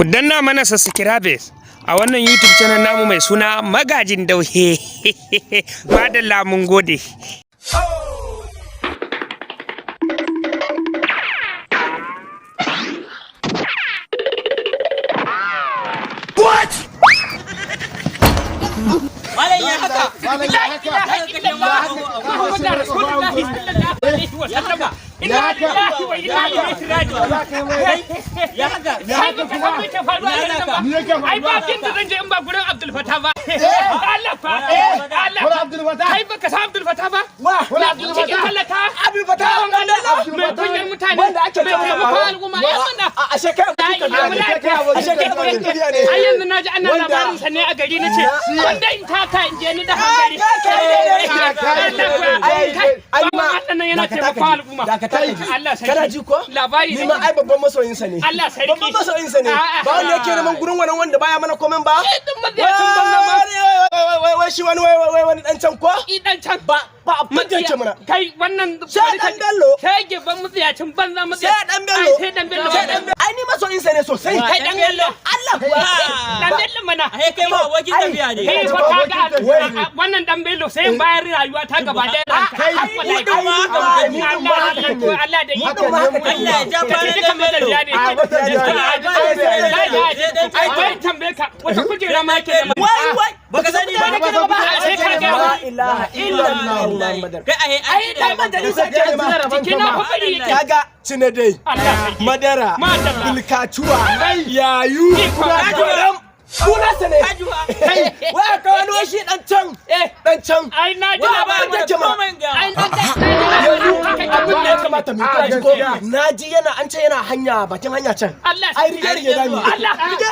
Ku danna mana subscribe a wannan YouTube channel namu mai suna Magajin Dauhe. Madalla, mun gode. Malam, ya haka? Malam, ya haka? Muhammadu Rasulullahi sallallahu alaihi wa sallama. Inna lillahi wa inna ilaihi raji'un. Ya haka? Ya Kai haka baka san me kuma? ke faruwa a garin nan ba. Me yake Ai ba faruwa? inda zan je in ba gurin Abdul Fatah ba. Allah fa. Allah. Wani Abdul Fatah? Kai baka san Abdul Fatah ba? Wani Abdul Cikin Fatah? talaka. Abdul Fatah. Bawan Allah. Mai kunyar mutane. Wanda ake Mai cewa taimakon mara. al'umma. Ya mana. A ashe kai abokin tafiya ne. Ashe kai abokin tafiya ne. Ai yanzu na ji ana Wanda- labarin sa ne a gari, na ce wanda in taka in je ni da hankali. Ai, ai ma Allah nan yana taimakon al'umma. Dakata ka ji. Allah sarki. Kana ji ko? Labari Ni ma ai babban masoyinsa ne. Allah sarki. Babban masoyinsa ne. A'a. Ba wanda yake neman gurin wannan wanda baya mana komen ba. Din maziyacin banza ma. Wai wai wai shi wani wai wai wani dan can ko? Idan can. Ba abin da yake mana. Kai wannan. Sai dan Bello. Shege ban mutsiyacin banza mutsiya. Sai dan Bello. Ai sai dan Bello. Sai dan Bello. Ai ni masoyinsa ne sosai. Kai dan Bello. Allah kuwa. Dan Bello mana. Ai kai ma abokin tafiya ne. Kai fa Abokin kaga tafiya. wannan dan Bello sai in bayar rayuwa ta gaba ɗaya. Kai, Ai, ni din ma haka muke, ni din ma Allah haka Allah kake. Allah da Ni iko. din ma haka Allah ya ja Kace kwanan duka dan Bello. matsaliya ne. A matsaliya ne. Ai ai tambaye ka wata kujera ma yake da Wai wai. Baka sani ba. Nake nema ba. Sai ka ga. La ilaha illallah Muhammadar. Kai ai Ai dan majalisa ke nema. Jikina fa bari yake. Kaga cinadai. Allah sarki. Madara, Madalla. bulkatuwa, yayu, Ikon Allah. gwaram, sunansa ne. Ajuwa. Kai, wai ka wani wai shi dan can, Eh. dan can. Ai na ji Wai labarin. abin da yake ma. Ai na ji labarin. Abin da ya kamata mu yi A kaji ko gaskiya. na ji yana an ce yana hanya, bakin hanya can. Allah Ai riga riga dami. Allah. Riga